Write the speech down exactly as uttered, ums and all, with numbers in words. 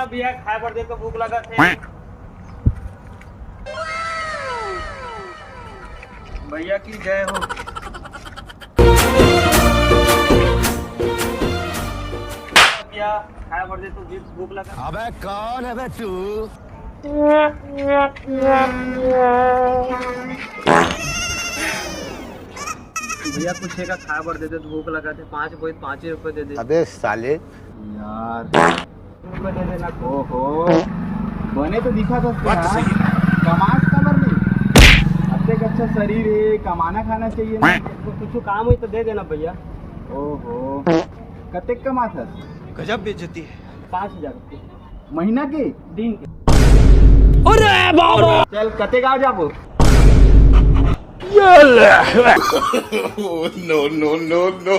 भैया, खाए बर दे तो भूख लगत हे। भैया की जय हो। भैया, खाए बर दे तो भूख लगत। अबे कौन है बे तू? भैया, कुछ एक खाए बर दे दे, भूख लगत हे। पाँच बोई पाँच ही रुपए दे दे। अबे साले। यार, रुपए दे देना। ओहो, बने तो दिखा तो बात तो यार। सही है। कमास काबर नहीं? अतेक अच्छा शरीर है, कमाना खाना चाहिए ना। तो कुछ काम होई तो दे देना भैया। ओहो, कतेक कमात हस? गजब बेइज्जती है। पाँच हजार रुपये। महीना के? दिन के। अरे बाबा। चल, कते गाँव जाबो? Oh, no, no, no, no।